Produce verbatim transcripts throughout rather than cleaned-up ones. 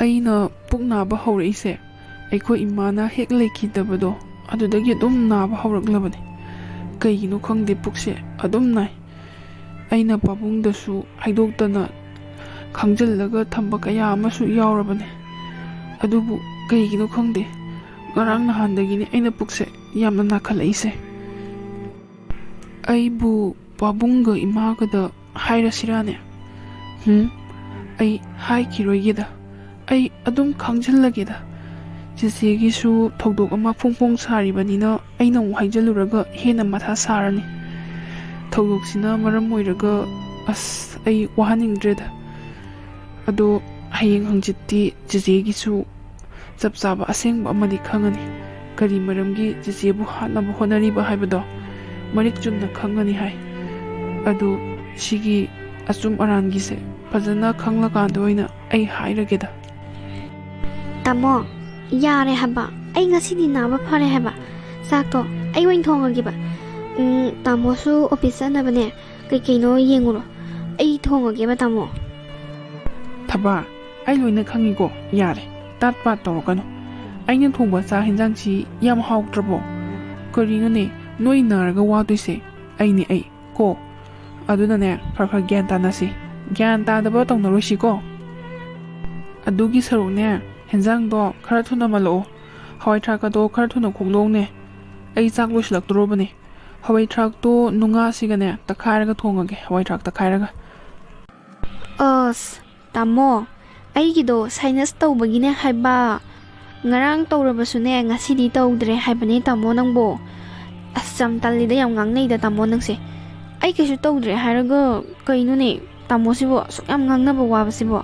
ꯑꯩꯅ ꯄꯨꯛ ꯅꯥꯕ ꯍꯧꯔꯛꯏꯁꯦ ꯑꯩꯈꯣꯏ ꯏꯃꯥꯅ ꯍꯦꯛ ꯂꯩꯈꯤꯗꯕꯗꯣ, ꯑꯗꯨꯗꯒꯤ ꯑꯗꯨꯝ ꯅꯥꯕ ꯍꯧꯔꯛꯂꯕꯅꯤ꯫ ꯀꯩꯒꯤꯅꯣ ꯈꯪꯗꯦ, ꯄꯨꯛꯁꯦ ꯑꯗꯨꯝ ꯅꯥꯏ꯫ ꯑꯩꯅ ꯄꯥꯕꯨꯡꯗꯁꯨ ꯍꯥꯏꯗꯣꯛꯇꯅ ꯈꯪꯖꯤꯜꯂꯒ ꯊꯝꯕ ꯀꯌꯥ ꯑꯃꯁꯨ ꯌꯥꯎꯔꯕꯅꯤ꯫ ꯑꯗꯨꯕꯨ ꯀꯩꯒꯤꯅꯣ ꯈꯪꯗꯦ, ꯉꯔꯥꯡ ꯅꯍꯥꯟꯗꯒꯤꯅꯤ ꯑꯩꯅ ꯄꯨꯛꯁꯦ ꯌꯥꯝꯅ ꯅꯥꯈꯠꯂꯛꯏꯁꯦ꯫ ꯑꯩꯕꯨ ꯄꯥꯕꯨꯡꯒ ꯏꯃꯥꯒꯗ ꯍꯥꯏꯔꯁꯤꯔꯥꯅꯦ? ꯍꯨꯝ, ꯑꯩ ꯍꯥꯏꯈꯤꯔꯣꯏꯒꯦꯗ꯫ ꯑꯩ ꯑꯗꯨꯝ ꯈꯪꯖꯤꯜꯂꯒꯦꯗ꯫ ꯆꯦꯆꯦꯒꯤꯁꯨ ꯊꯧꯗꯣꯛ ꯑꯃ ꯐꯣꯡ ꯐꯣꯡ ꯁꯥꯔꯤꯕꯅꯤꯅ ꯑꯩꯅ ꯑꯃꯨꯛ ꯍꯥꯏꯖꯤꯜꯂꯨꯔꯒ ꯍꯦꯟꯅ ꯃꯊꯥ ꯁꯥꯔꯅꯤ꯫ ꯊꯧꯗꯣꯛꯁꯤꯅ ꯃꯔꯝ ꯑꯣꯏꯔꯒ, ꯑꯁ, ꯑꯩ ꯋꯥꯍꯟꯅꯤꯡꯗ꯭ꯔꯦꯗ꯫ ꯑꯗꯣ ꯍꯌꯦꯡ ꯍꯪꯆꯤꯠꯇꯤ ꯆꯦꯆꯦꯒꯤꯁꯨ ꯆꯞ ꯆꯥꯕ ꯑꯁꯦꯡꯕ ꯑꯃꯗꯤ ꯈꯪꯉꯅꯤ꯫ ꯀꯔꯤ ꯃꯔꯝꯒꯤ ꯆꯦꯆꯦꯕꯨ ꯍꯥꯠꯅꯕ ꯍꯣꯠꯅꯔꯤꯕ ꯍꯥꯏꯕꯗꯣ ꯃꯔꯤꯛ ꯆꯨꯝꯅ ꯈꯪꯉꯅꯤ ꯍꯥꯏ꯫ ꯑꯗꯨ ꯁꯤꯒꯤ ꯑꯆꯨꯝ ꯑꯔꯥꯟꯒꯤꯁꯦ ꯐꯖꯅ ꯈꯪꯂꯀꯥꯟꯗ ꯑꯣꯏꯅ ꯑꯩ ꯍꯥꯏꯔꯒꯦꯗ꯫ ꯇꯥꯃꯣ, ꯌꯥꯔꯦ ꯍꯥꯏꯕ꯫ ꯑꯩ ꯉꯁꯤꯗꯤ ꯅꯥꯕ ꯐꯔꯦ ꯍꯥꯏꯕ꯫ ꯆꯥꯛꯇꯣ ꯑꯩ ꯑꯣꯏꯅ ꯊꯣꯡꯉꯒꯦꯕ꯫ ꯎꯝ, ꯇꯥꯃꯣꯁꯨ ꯑꯣꯐꯤꯁ ꯆꯠꯅꯕꯅꯦ ꯀꯩꯀꯩꯅꯣ ꯌꯦꯡꯉꯨꯔꯣ꯫ ꯑꯩ ꯊꯣꯡꯉꯒꯦꯕ, ꯇꯥꯃꯣ꯫ ꯊꯕꯥ, ꯑꯩ ꯂꯣꯏꯅ ꯈꯪꯉꯤꯀꯣ꯫ ꯌꯥꯔꯦ, ꯇꯥꯠ ꯄꯥꯠ ꯇꯧꯔꯛꯀꯅꯨ꯫ ꯑꯩꯅ ꯊꯣꯡꯕ ꯆꯥꯛ ꯍꯦꯟꯖꯥꯡꯁꯤ ꯌꯥꯝ ꯍꯥꯎꯇ꯭ꯔꯕꯣ? ꯀꯔꯤꯅꯣꯅꯦ, ꯅꯣꯏ ꯅꯥꯔꯒ ꯋꯥꯗꯣꯏꯁꯦ ꯑꯩꯅꯦ ꯑꯩ ꯀꯣ꯫ ꯑꯗꯨꯅꯅꯦ, ꯈꯔ ꯈꯔ ꯒ꯭ꯌꯥꯟ ꯇꯥꯅꯁꯤ꯫ ꯒ꯭ꯌꯥꯟ ꯇꯥꯗꯕ ꯇꯧꯅꯔꯣꯏꯁꯤꯀꯣ꯫ ꯑꯗꯨꯒꯤ ꯁꯔꯨꯛꯅꯦ, ꯍꯦꯟꯖꯥꯡꯗꯣ ꯈꯔ ꯊꯨꯅ ꯃꯜꯂꯛꯑꯣ꯫ ꯍꯋꯥꯏ ꯊ꯭ꯔꯥꯛꯀꯗꯣ ꯈꯔ ꯊꯨꯅ ꯈꯣꯛꯂꯛꯎꯅꯦ꯫ ꯑꯩ ꯆꯥꯛ ꯂꯣꯏꯁꯤꯜꯂꯛꯇꯣꯔꯕꯅꯦ꯫ ꯍꯋꯥꯏ ꯊ꯭ꯔꯥꯛꯇꯣ ꯅꯨꯡꯉꯥꯁꯤꯒꯅꯦ ꯇꯛꯈꯥꯏꯔꯒ ꯊꯣꯡꯉꯒꯦ, ꯍꯋꯥꯏ ꯊ꯭ꯔꯥꯛ ꯇꯛꯈꯥꯏꯔꯒ꯫ ꯑꯁ, ꯇꯥꯃꯣ, ꯑꯩꯒꯤꯗꯣ ꯁꯥꯏꯅꯁ ꯇꯧꯕꯒꯤꯅꯦ ꯍꯥꯏꯕ꯫ ꯉꯔꯥꯡ ꯇꯧꯔꯕꯁꯨꯅꯦ, ꯉꯁꯤꯗꯤ ꯇꯧꯗ꯭ꯔꯦ ꯍꯥꯏꯕꯅꯦ ꯇꯥꯃꯣ ꯅꯪꯕꯣ꯫ ꯑꯁ, ꯌꯥꯝ ꯇꯜꯂꯤꯗ, ꯌꯥꯝ ꯉꯥꯡꯅꯩꯗ ꯇꯥꯃꯣ ꯅꯪꯁꯦ꯫ ꯑꯩ ꯀꯩꯁꯨ ꯇꯧꯗ꯭ꯔꯦ ꯍꯥꯏꯔꯒ ꯀꯩꯅꯣꯅꯦ ꯇꯥꯃꯣꯁꯤꯕꯣ ꯑꯁꯨꯛ ꯌꯥꯝ ꯉꯥꯡꯅꯕ ꯋꯥꯕꯁꯤꯕꯣ?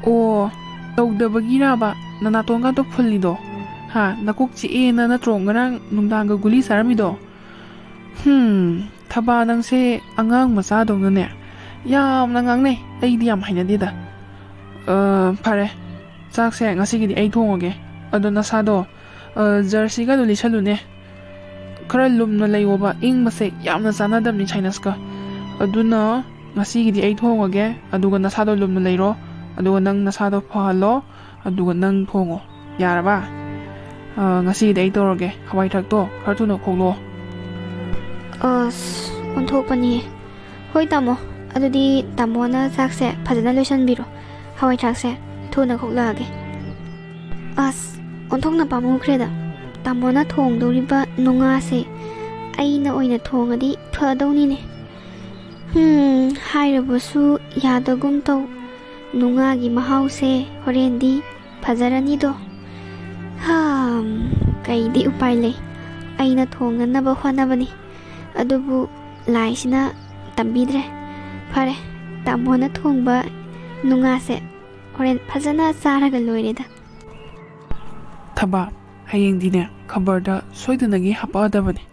ꯑꯣ, ꯇꯧꯗꯕꯒꯤꯔꯕ ꯅꯅꯥꯇꯣꯟꯒꯗꯣ ꯐꯨꯜꯂꯤꯗꯣ? ꯍꯥ, ꯅꯀꯣꯛ ꯆꯤꯛꯑꯦꯅ ꯅꯠꯇ꯭ꯔꯣ ꯉꯔꯥꯡ ꯅꯨꯡꯗꯥꯡꯒ ꯒꯨꯂꯤ ꯆꯥꯔꯝꯃꯤꯗꯣ? ꯍꯨꯝ, ꯊꯕꯥ ꯅꯪꯁꯦ ꯑꯉꯥꯡ ꯃꯆꯥꯗꯧꯅꯅꯦ ꯌꯥꯝꯅ ꯉꯥꯡꯅꯩ꯫ ꯑꯩꯗꯤ ꯌꯥꯝ ꯍꯩꯅꯗꯦꯗ꯫ ꯑ, ꯐꯔꯦ, ꯆꯥꯛꯁꯦ ꯉꯁꯤꯒꯤꯗꯤ ꯑꯩ ꯊꯣꯡꯉꯒꯦ꯫ ꯑꯗꯣ ꯅꯁꯥꯗꯣ, ꯑ, ꯖꯔꯁꯤꯒꯗꯣ ꯂꯤꯠꯁꯜꯂꯨꯅꯦ꯫ ꯈꯔ ꯂꯨꯝꯅ ꯂꯩꯌꯣꯕ, ꯏꯪꯕꯁꯦ ꯌꯥꯝꯅ ꯆꯥꯟꯅꯗꯕꯅꯤ ꯁꯥꯏꯅꯁꯀ꯫ ꯑꯗꯨꯅ ꯉꯁꯤꯒꯤꯗꯤ ꯑꯩ ꯊꯣꯡꯉꯒꯦ, ꯑꯗꯨꯒ ꯅꯁꯥꯗꯣ ꯂꯨꯝꯅ ꯂꯩꯔꯣ꯫ ꯑꯗꯨꯒ ꯅꯪ ꯅꯁꯥꯗꯣ ꯐꯍꯜꯂꯣ, ꯑꯗꯨꯒ ꯅꯪ ꯊꯣꯡꯉꯣ꯫ ꯌꯥꯔꯕ? ꯑ, ꯉꯁꯤꯗꯤ ꯑꯩ ꯇꯧꯔꯒꯦ꯫ ꯍꯋꯥꯏ ꯊ꯭ꯔꯥꯛꯇꯣ ꯈꯔ ꯊꯨꯅ ꯈꯣꯛꯂꯛꯑꯣ꯫ ꯑꯁ, ꯑꯣꯟꯊꯣꯛꯄꯅꯤꯍꯦ꯫ ꯍꯣꯏ ꯇꯥꯃꯣ, ꯑꯗꯨꯗꯤ ꯇꯥꯃꯣꯅ ꯆꯥꯛꯁꯦ ꯐꯖꯅ ꯂꯣꯏꯁꯟꯕꯤꯔꯣ꯫ ꯍꯋꯥꯏ ꯊ꯭ꯔꯥꯛꯁꯦ ꯊꯨꯅ ꯈꯣꯛꯂꯛꯑꯒꯦ꯫ ꯑꯁ, ꯑꯣꯟꯊꯣꯛꯅ ꯄꯥꯝꯃꯨꯈ꯭ꯔꯦꯗ꯫ ꯇꯥꯃꯣꯅ ꯊꯣꯡꯗꯧꯔꯤꯕ ꯅꯨꯡꯉꯥꯁꯦ ꯑꯩꯅ ꯑꯣꯏꯅ ꯊꯣꯡꯉꯗꯤ ꯐꯗꯧꯅꯤꯅꯦ꯫ ꯍꯨꯝ, ꯍꯥꯏꯔꯕꯁꯨ ꯌꯥꯗꯒꯨꯝ ꯇꯧ꯫ ꯅꯨꯡꯉꯥꯒꯤ ꯃꯍꯥꯎꯁꯦ ꯍꯣꯔꯦꯟꯗꯤ ꯐꯖꯔꯅꯤꯗꯣ꯫ ꯍꯥꯝ, ꯀꯩꯗꯤ ꯎꯄꯥꯏ ꯂꯩ? ꯑꯩꯅ ꯊꯣꯡꯅꯅꯕ ꯍꯣꯠꯅꯕꯅꯤ꯫ ꯑꯗꯨꯕꯨ ꯂꯥꯏꯁꯤꯅ ꯇꯝꯕꯤꯗ꯭ꯔꯦ꯫ ꯐꯔꯦ, ꯇꯥꯃꯣꯅ ꯊꯣꯡꯕ ꯅꯨꯡꯉꯥꯁꯦ ꯍꯣꯔꯦꯟ ꯐꯖꯅ ꯆꯥꯔꯒ ꯂꯣꯏꯔꯦꯗ꯫ ꯊꯕꯥ, ꯍꯌꯦꯡꯗꯤꯅꯦ ꯈꯕꯔꯗ ꯁꯣꯏꯗꯅꯒꯤ ꯍꯥꯄꯛꯑꯗꯕꯅꯤ꯫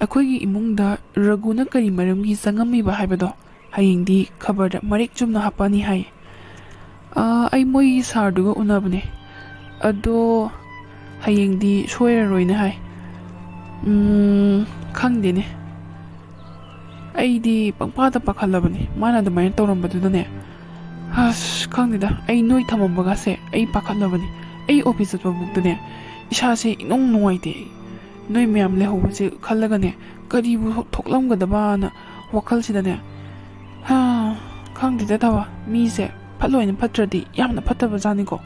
ꯑꯩꯈꯣꯏꯒꯤ ꯏꯃꯨꯡꯗ ꯔꯘꯨꯅ ꯀꯔꯤ ꯃꯔꯝꯒꯤ ꯆꯪꯉꯝꯃꯤꯕ ꯍꯥꯏꯕꯗꯣ ꯍꯌꯦꯡꯗꯤ ꯈꯕꯔꯗ ꯃꯔꯤꯛ ꯆꯨꯝꯅ ꯍꯥꯄꯛꯑꯅꯤ ꯍꯥꯏ꯫ ꯑꯥ, ꯑꯩ ꯃꯣꯏꯒꯤ ꯁꯥꯔꯗꯨꯒ ꯎꯅꯕꯅꯦ꯫ ꯑꯗꯣ ꯍꯌꯦꯡꯗꯤ ꯁꯣꯏꯔꯔꯣꯏꯅ ꯍꯥꯏ꯫ ꯎꯝ, ꯈꯪꯗꯦꯅꯦ꯫ ꯑꯩꯗꯤ ꯄꯪꯄꯥꯗ ꯄꯥꯈꯠꯂꯕꯅꯤ ꯃꯥꯅ ꯑꯗꯨꯃꯥꯏꯅ ꯇꯧꯔꯝꯕꯗꯨꯗꯅꯦ꯫ ꯑꯁ, ꯈꯪꯗꯦꯗ, ꯑꯩ ꯅꯣꯏ ꯊꯝꯃꯝꯕꯒꯁꯦ ꯑꯩ ꯄꯥꯈꯠꯂꯕꯅꯤ꯫ ꯑꯩ ꯑꯣꯐꯤꯁ ꯆꯠꯄ ꯐꯥꯎꯗꯅꯦ ꯏꯁꯥꯁꯦ ꯏꯅꯨꯡ ꯅꯨꯡꯉꯥꯏꯇꯦ꯫ ꯑꯩ ꯅꯣꯏ ꯃꯌꯥꯝ ꯂꯩꯍꯧꯕꯁꯦ ꯈꯜꯂꯒꯅꯦ ꯀꯔꯤꯕꯨ ꯊꯣꯛꯂꯝꯒꯗꯕꯅ ꯋꯥꯈꯜꯁꯤꯗꯅꯦ꯫ ꯍꯥ, ꯈꯪꯗꯦꯗ ꯊꯕꯥ, ꯃꯤꯁꯦ ꯐꯠꯂꯣꯏꯅ ꯐꯠꯇ꯭ꯔꯗꯤ ꯌꯥꯝꯅ ꯐꯠꯇꯕ ꯖꯥꯠꯅꯤꯀꯣ꯫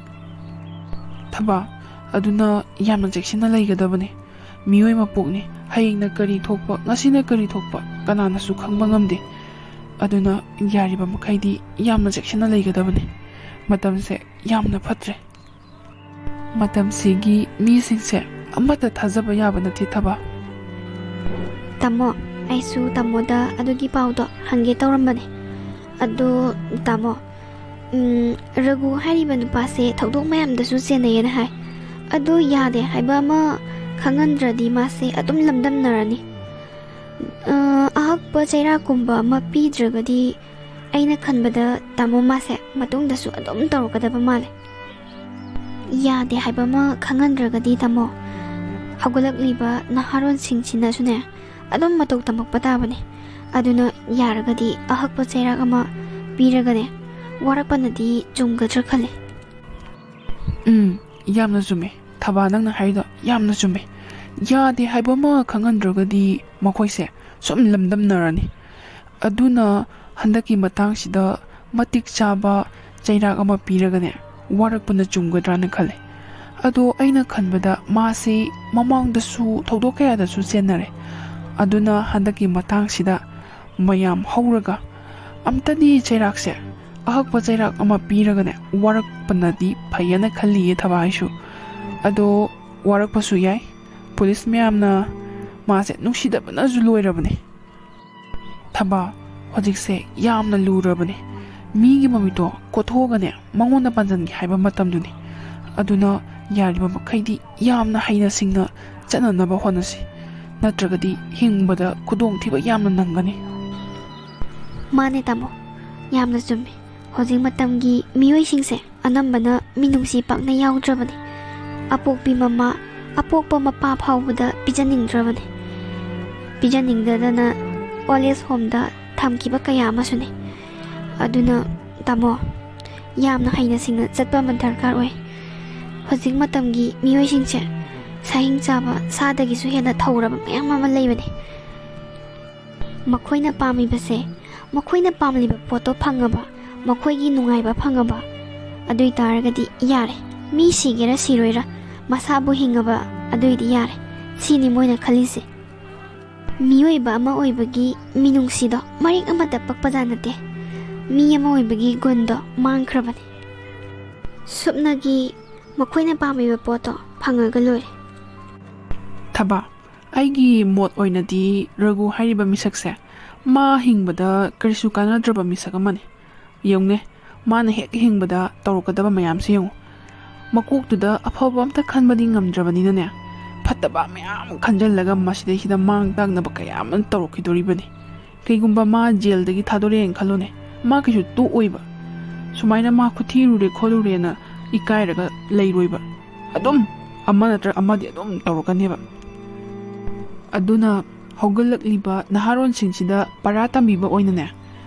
ꯊꯕꯥ, ꯑꯗꯨꯅ ꯌꯥꯝꯅ ꯆꯦꯛꯁꯤꯟꯅ ꯂꯩꯒꯗꯕꯅꯤ꯫ ꯃꯤꯑꯣꯏ ꯃꯄꯣꯛꯅꯤ꯫ ꯍꯌꯦꯡꯅ ꯀꯔꯤ ꯊꯣꯛꯄ, ꯉꯁꯤꯅ ꯀꯔꯤ ꯊꯣꯛꯄ, ꯀꯅꯥꯅꯁꯨ ꯈꯪꯕ ꯉꯝꯗꯦ꯫ ꯑꯗꯨꯅ ꯌꯥꯔꯤꯕ ꯃꯈꯩꯗꯤ ꯌꯥꯝꯅ ꯆꯦꯛꯁꯤꯟꯅ ꯂꯩꯒꯗꯕꯅꯤ꯫ ꯃꯇꯝꯁꯦ ꯌꯥꯝꯅ ꯐꯠꯇ꯭ꯔꯦ꯫ ꯃꯇꯝꯁꯤꯒꯤ ꯃꯤꯁꯤꯡꯁꯦ ꯑꯃꯠꯇ ꯊꯥꯖꯕ ꯌꯥꯕ ꯅꯠꯇꯦ, ꯊꯕꯥ꯫ ꯇꯥꯃꯣ, ꯑꯩꯁꯨ ꯇꯥꯃꯣꯗ ꯑꯗꯨꯒꯤ ꯄꯥꯎꯗꯣ ꯍꯪꯒꯦ ꯇꯧꯔꯝꯕꯅꯦ꯫ ꯑꯗꯣ ꯇꯥꯃꯣ, ꯎꯝ, ꯔꯘꯨ ꯍꯥꯏꯔꯤꯕ ꯅꯨꯄꯥꯁꯦ ꯊꯧꯗꯣꯛ ꯃꯌꯥꯝꯗꯁꯨ ꯆꯦꯟꯅꯩꯌꯦꯅ ꯍꯥꯏ꯫ ꯑꯗꯣ ꯌꯥꯗꯦ ꯍꯥꯏꯕ ꯑꯃ ꯈꯪꯍꯟꯗ꯭ꯔꯗꯤ ꯃꯥꯁꯦ ꯑꯗꯨꯝ ꯂꯝꯗꯝꯅꯔꯅꯤ꯫ ꯑ, ꯑꯍꯛꯄ ꯆꯩꯔꯥꯛꯀꯨꯝꯕ ꯑꯃ ꯄꯤꯗ꯭ꯔꯒꯗꯤ ꯑꯩꯅ ꯈꯟꯕꯗ ꯇꯥꯃꯣ ꯃꯥꯁꯦ ꯃꯇꯨꯡꯗꯁꯨ ꯑꯗꯨꯝ ꯇꯧꯔꯛꯀꯗꯕ ꯃꯥꯜꯂꯦ꯫ ꯌꯥꯗꯦ ꯍꯥꯏꯕ ꯑꯃ ꯈꯪꯍꯟꯗ꯭ꯔꯒꯗꯤ ꯇꯥꯃꯣ, ꯍꯧꯒꯠꯂꯛꯂꯤꯕ ꯅꯍꯥꯔꯣꯟꯁꯤꯡꯁꯤꯅꯁꯨꯅꯦ ꯑꯗꯨꯝ ꯃꯇꯧ ꯇꯝꯃꯛꯄ ꯇꯥꯕꯅꯦ꯫ ꯑꯗꯨꯅ ꯌꯥꯔꯒꯗꯤ ꯑꯍꯛꯄ ꯆꯩꯔꯥꯛ ꯑꯃ ꯄꯤꯔꯒꯅꯦ, ꯋꯥꯔꯛꯄꯅꯗꯤ ꯆꯨꯝꯒꯗ꯭ꯔꯥ ꯈꯜꯂꯦ꯫ ꯎꯝ, ꯌꯥꯝꯅ ꯆꯨꯝꯃꯦ꯫ ꯊꯕꯥ, ꯅꯪꯅ ꯍꯥꯏꯔꯤꯗꯣ ꯌꯥꯝꯅ ꯆꯨꯝꯃꯦ꯫ ꯌꯥꯗꯦ ꯍꯥꯏꯕ ꯑꯃ ꯈꯪꯍꯟꯗ꯭ꯔꯒꯗꯤ ꯃꯈꯣꯏꯁꯦ ꯁꯨꯝ ꯂꯝꯗꯝꯅꯔꯅꯤ꯫ ꯑꯗꯨꯅ ꯍꯟꯗꯛꯀꯤ ꯃꯇꯥꯡꯁꯤꯗ ꯃꯇꯤꯛ ꯆꯥꯕ ꯆꯩꯔꯥꯛ ꯑꯃ ꯄꯤꯔꯒꯅꯦ, ꯋꯥꯔꯛꯄꯅ ꯆꯨꯝꯒꯗ꯭ꯔꯥꯅ ꯈꯜꯂꯦ꯫ ꯑꯗꯣ ꯑꯩꯅ ꯈꯟꯕꯗ ꯃꯥꯁꯤ ꯃꯃꯥꯡꯗꯁꯨ ꯊꯧꯗꯣꯛ ꯀꯌꯥꯗꯁꯨ ꯆꯦꯟꯅꯔꯦ꯫ ꯑꯗꯨꯅ ꯍꯟꯗꯛꯀꯤ ꯃꯇꯥꯡꯁꯤꯗ ꯃꯌꯥꯝ ꯍꯧꯔꯒ ꯑꯝꯇꯗꯤ ꯆꯩꯔꯥꯛꯁꯦ, ꯑꯍꯛꯄ ꯆꯩꯔꯥꯛ ꯑꯃ ꯄꯤꯔꯒꯅꯦ, ꯋꯥꯔꯛꯄꯅꯗꯤ ꯐꯩꯌꯦꯅ ꯈꯜꯂꯤꯌꯦ ꯊꯕꯥ ꯑꯩꯁꯨ꯫ ꯑꯗꯣ ꯋꯥꯔꯛꯄꯁꯨ ꯌꯥꯏ꯫ ꯄꯨꯂꯤꯁ ꯃꯌꯥꯝꯅ ꯃꯥꯁꯦ ꯅꯨꯡꯁꯤꯗꯕꯅꯁꯨ ꯂꯣꯏꯔꯕꯅꯦ꯫ ꯊꯕꯥ, ꯍꯧꯖꯤꯛꯁꯦ ꯌꯥꯝꯅ ꯂꯨꯔꯕꯅꯦ꯫ ꯃꯤꯒꯤ ꯃꯃꯤꯠꯇꯣ ꯀꯣꯊꯣꯛꯑꯒꯅꯦ, ꯃꯉꯣꯟꯗ ꯄꯥꯟꯁꯤꯟꯒꯦ ꯍꯥꯏꯕ ꯃꯇꯝꯗꯨꯅꯤ꯫ ꯑꯗꯨꯅ ꯌꯥꯔꯤꯕ ꯃꯈꯩꯗꯤ ꯌꯥꯝꯅ ꯍꯩꯅ ꯁꯤꯡꯅ ꯆꯠꯅꯅꯕ ꯍꯣꯠꯅꯁꯤ꯫ ꯅꯠꯇ꯭ꯔꯒꯗꯤ ꯍꯤꯡꯕꯗ ꯈꯨꯗꯣꯡꯊꯤꯕ ꯌꯥꯝꯅ ꯅꯪꯒꯅꯤ꯫ ꯃꯥꯅꯦ ꯇꯥꯃꯣ, ꯌꯥꯝꯅ ꯆꯨꯝꯃꯦ꯫ ꯍꯧꯖꯤꯛ ꯃꯇꯝꯒꯤ ꯃꯤꯑꯣꯏꯁꯤꯡꯁꯦ ꯑꯅꯝꯕꯅ ꯃꯤꯅꯨꯡꯁꯤ ꯄꯥꯛꯅ ꯌꯥꯎꯗ꯭ꯔꯕꯅꯤ꯫ ꯑꯄꯣꯛꯄꯤ ꯃꯃꯥ, ꯑꯄꯣꯛꯄ ꯃꯄꯥ ꯐꯥꯎꯕꯗ ꯄꯤꯖꯅꯤꯡꯗ꯭ꯔꯕꯅꯤ꯫ ꯄꯤꯖꯅꯤꯡꯗꯗꯅ ꯑꯣꯜ ꯑꯦꯖ ꯍꯣꯝꯗ ꯊꯝꯈꯤꯕ ꯀꯌꯥ ꯑꯃꯁꯨꯅꯤ꯫ ꯑꯗꯨꯅ ꯇꯥꯃꯣ, ꯌꯥꯝꯅ ꯍꯩꯅ ꯁꯤꯡꯅ ꯆꯠꯄ ꯑꯃ ꯗꯔꯀꯥꯔ ꯑꯣꯏ꯫ ꯍꯧꯖꯤꯛ ꯃꯇꯝꯒꯤ ꯃꯤꯑꯣꯏꯁꯤꯡꯁꯦ ꯁꯥꯍꯤꯡ ꯆꯥꯕ ꯁꯥꯗꯒꯤꯁꯨ ꯍꯦꯟꯅ ꯊꯧꯔꯕ ꯃꯌꯥꯝ ꯑꯃ ꯂꯩꯕꯅꯤ꯫ ꯃꯈꯣꯏꯅ ꯄꯥꯝꯃꯤꯕꯁꯦ, ꯃꯈꯣꯏꯅ ꯄꯥꯝꯂꯤꯕ ꯄꯣꯠꯇꯣ ꯐꯪꯉꯕ, ꯃꯈꯣꯏꯒꯤ ꯅꯨꯡꯉꯥꯏꯕ ꯐꯪꯉꯕ, ꯑꯗꯨꯏ ꯇꯥꯔꯒꯗꯤ ꯌꯥꯔꯦ꯫ ꯃꯤ ꯁꯤꯒꯦꯔꯥ ꯁꯤꯔꯣꯏꯔꯥ, ꯃꯁꯥꯕꯨ ꯍꯤꯡꯉꯕ, ꯑꯗꯨꯏꯗꯤ ꯌꯥꯔꯦ꯫ ꯁꯤꯅꯤ ꯃꯣꯏꯅ ꯈꯜꯂꯤꯁꯦ꯫ ꯃꯤꯑꯣꯏꯕ ꯑꯃ ꯑꯣꯏꯕꯒꯤ ꯃꯤꯅꯨꯡꯁꯤꯗꯣ ꯃꯔꯤꯛ ꯑꯃꯠꯇ ꯄꯛꯄꯖꯥꯠ ꯅꯠꯇꯦ꯫ ꯃꯤ ꯑꯃ ꯑꯣꯏꯕꯒꯤ ꯒꯨꯟꯗꯣ ꯃꯥꯡꯈ꯭ꯔꯕꯅꯤ꯫ ꯁꯨꯞꯅꯒꯤ ꯃꯈꯣꯏꯅ ꯄꯥꯝꯃꯤꯕ ꯄꯣꯠꯇꯣ ꯐꯪꯉꯒ ꯂꯣꯏꯔꯦ꯫ ꯊꯕꯥ, ꯑꯩꯒꯤ ꯃꯣꯠ ꯑꯣꯏꯅꯗꯤ ꯔꯘꯨ ꯍꯥꯏꯔꯤꯕ ꯃꯤꯁꯛꯁꯦ ꯃꯥ ꯍꯤꯡꯕꯗ ꯀꯔꯤꯁꯨ ꯀꯥꯟꯅꯗ꯭ꯔꯕ ꯃꯤꯁꯛ ꯑꯃꯅꯤ꯫ ꯌꯦꯡꯉꯨꯅꯦ, ꯃꯥꯅ ꯍꯦꯛ ꯍꯤꯡꯕꯗ ꯇꯧꯔꯛꯀꯗꯕ ꯃꯌꯥꯝꯁꯦ ꯌꯦꯡꯉꯨ꯫ ꯃꯀꯣꯛꯇꯨꯗ ꯑꯐꯕ ꯑꯝꯇ ꯈꯟꯕꯗꯤ ꯉꯝꯗ꯭ꯔꯕꯅꯤꯅꯅꯦ, ꯐꯠꯇꯕ ꯃꯌꯥꯝ ꯈꯟꯖꯜꯂꯒ ꯃꯁꯤꯗꯩꯁꯤꯗ ꯃꯥꯡ ꯇꯥꯛꯅꯕ ꯀꯌꯥ ꯑꯃ ꯇꯧꯔꯛꯈꯤꯗꯣꯔꯤꯕꯅꯤ꯫ ꯀꯩꯒꯨꯝꯕ ꯃꯥ ꯖꯦꯜꯗꯒꯤ ꯊꯥꯗꯣꯔꯛꯑꯦꯅ ꯈꯜꯂꯣꯅꯦ, ꯃꯥ ꯀꯩꯁꯨ ꯇꯣꯛꯑꯣꯏꯕ꯫ ꯁꯨꯃꯥꯏꯅ ꯃꯥ ꯈꯨꯊꯤꯔꯨꯔꯦ ꯈꯣꯠꯂꯨꯔꯦꯅ ꯏꯀꯥꯏꯔꯒ ꯂꯩꯔꯣꯏꯕ꯫ ꯑꯗꯨꯝ ꯑꯃ ꯅꯠꯇ꯭ꯔ ꯑꯃꯗꯤ ꯑꯗꯨꯝ ꯇꯧꯔꯛꯀꯅꯦꯕ꯫ ꯑꯗꯨꯅ ꯍꯧꯒꯠꯂꯛꯂꯤꯕ ꯅꯍꯥꯔꯣꯟꯁꯤꯡꯁꯤꯗ ꯄꯔꯥ ꯇꯝꯕꯤꯕ ꯑꯣꯏꯅꯅꯦ,